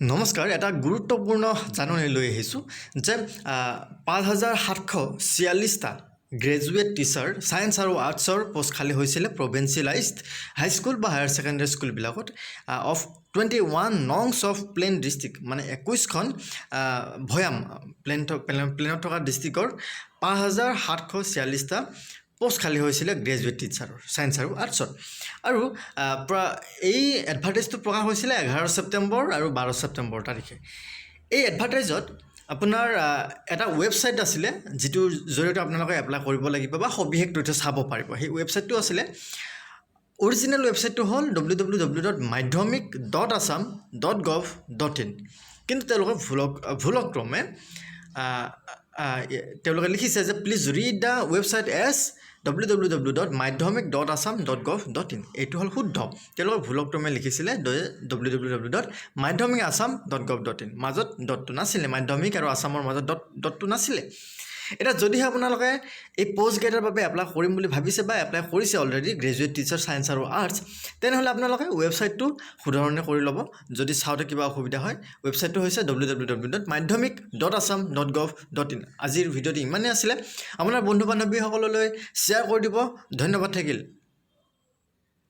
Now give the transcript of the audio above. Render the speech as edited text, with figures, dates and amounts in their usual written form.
নমস্কাৰ। এটা গুৰুত্বপূৰ্ণ জাননী লৈ আহিছোঁ যে 5746টা গ্ৰেজুৱেট টিচাৰ ছায়েন্স আৰু আৰ্টছৰ পষ্ট খালী হৈছিলে প্ৰভিঞ্চিয়েলাইজড হাইস্কুল বা হায়াৰ ছেকেণ্ডেৰী স্কুলবিলাকত of 21 nos of plain district, মানে 21খন ভৈয়াম প্লেনত থকা ডিষ্ট্ৰিক্টৰ 5746টা পষ্ট খালী হৈছিলে গ্ৰেজুৱেট টিচাৰৰ ছায়েন্স আৰু আৰ্টছৰ। আৰু এই এডভাৰটাইজটো প্ৰকাশ হৈছিলে 11 ছেপ্টেম্বৰ আৰু 12 ছেপ্টেম্বৰ তাৰিখে। এই এডভাৰটাইজত আপোনাৰ এটা ৱেবছাইট আছিলে, যিটোৰ জৰিয়তে আপোনালোকে এপ্লাই কৰিব লাগিব বা সবিশেষ তথ্য চাব পাৰিব। সেই ৱেবছাইটটো আছিলে, অৰিজিনেল ৱেবছাইটটো হ'ল www.madhyamik.assam.gov.in। কিন্তু তেওঁলোকে ভুলক্ৰমে তেওঁলোকে লিখিছে যে "Please read the website as www.madhyamik.assam.gov.in"। এইটো হ'ল শুদ্ধ। তেওঁলোকে ভুলক্ৰমে লিখিছিলে www.madhyamikassam.gov.in। মাজত ডটটো নাছিলে, মাধ্যমিক আৰু আছামৰ মাজত ডটটো নাছিলে। এতিয়া যদিহে আপোনালোকে এই পষ্টকেইটাৰ বাবে এপ্লাই কৰিম বুলি ভাবিছে বা এপ্লাই কৰিছে অলৰেডি গ্ৰেজুৱেট টিচাৰ ছায়েন্স আৰু আৰ্টছ, তেনেহ'লে আপোনালোকে ৱেবছাইটটো শুধৰণি কৰি ল'ব যদি চাওঁতে কিবা অসুবিধা হয়। ৱেবছাইটটো হৈছে www.madhyamik.assam.gov.in। আজিৰ ভিডিঅ'টো ইমানেই আছিলে। আপোনাৰ বন্ধু বান্ধৱীসকললৈ শ্বেয়াৰ কৰি দিব। ধন্যবাদ থাকিল।